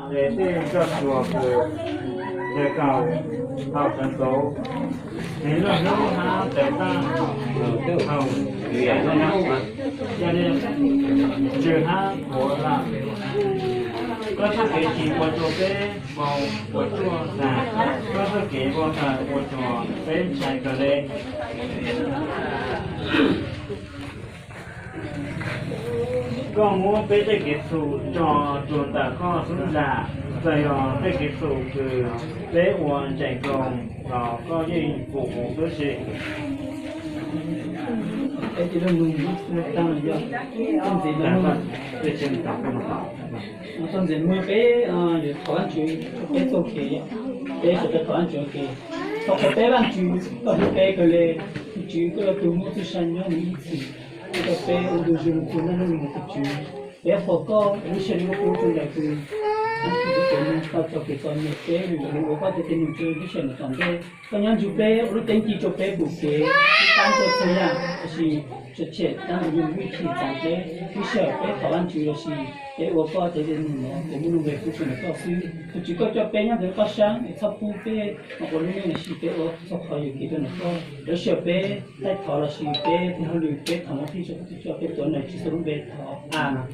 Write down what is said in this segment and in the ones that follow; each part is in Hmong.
Ces tej coj tsuas kws ntes kaum haum sawv ntxuv, nws lub hnub hab ntes tag haum, yog li ntsws hab puav lam. Koj txoj kev tsis ua rua peb vau puas tsuaj tas, koj txoj kev vau tas ua rua peb ntshai kawg le. Koj muab peb tej kev txhum tso rua ntawm koj xub ntsag, txawm yog tej kev txhum kws peb ua ntseem nkoos los koj yeej pum huv tib si. Txoj ntxiv muaj peb yuav thov Vaajtswv rua peb txuj kev, peb sawv daws thov Vaajtswv kev, thov qhuas peb Vaajtswv koj hlub peb kawg le. Tus Tswv koj yog tus muaj txuj sa nyob mus ib txhis, koj coj peb ua ntu zus lug txug naj nub lug mus tus Tswv. Peb qhuas koj lub sij hawm no koj pub rua nraim kws Vaajtswv tau txoj kev txom nyem peb lug ua koj tug tib neeg rua lub sij hawm no tom ntej. Koj nyob nrug peb ua lub teeb ci rua peb pum kev, lub qab rua txhua yaam, tab sis tsuas tshem dlaab ntawd lug vij chim txaav peb. Lub sij hawm peb thov Vaajtswv lossis peb ua koj tug tib neeg no, peb muaj nuj nqe pub rua ntawm koj xwb. Tus Tswv koj coj peb nyob ntawm koj saab es txhob pub peb mus ua lub neej lossis peb ua txhua qhov yuam kev rua ntawm koj. Lub sij hawm peb taij thov lossis peb tig hauj lwm peb thov muab fij rua koj tug, coj peb tuav ntawm Tswv Yexus lub npe thov, amees.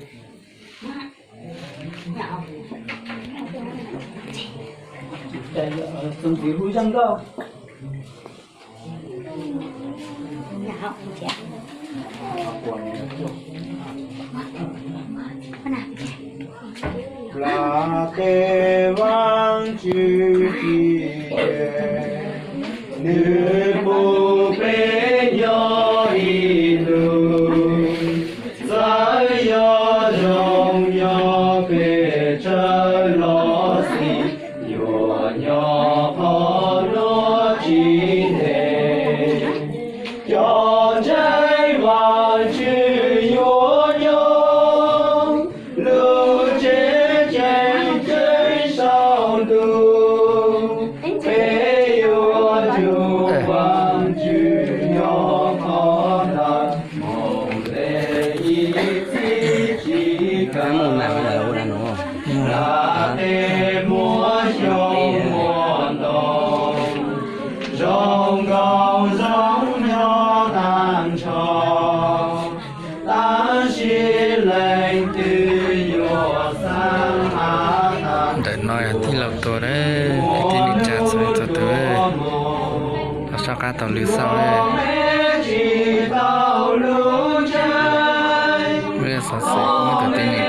Txuas ntxiv hu zaj nkauj. Nplog tes Vaajtswv ci, nwg pum peb nyob ib ntus, txawm yog zoo nyob pes tsawg los xij, yuav nyob qhov nuav tsis ntev. Cov ntseeg Vaajtswv yuav nyob lub tsev ceeb tsheej saum ntuj, peb yuav ntsug Vaajtswv nyob qhov ntawd mus le ib txhis tsis kawg. Nplog tes muaj xyoo muaj ntoo, zoo nkauj zoo nyob taag nrho, tab sis leej twg yuav xaav has tas ntawm no yog tij laug Tuam, kwv tij neej tsa txhua leej txhua tug, los soj qab taug lw xauj. Lub xov xwm muab tus tib neeg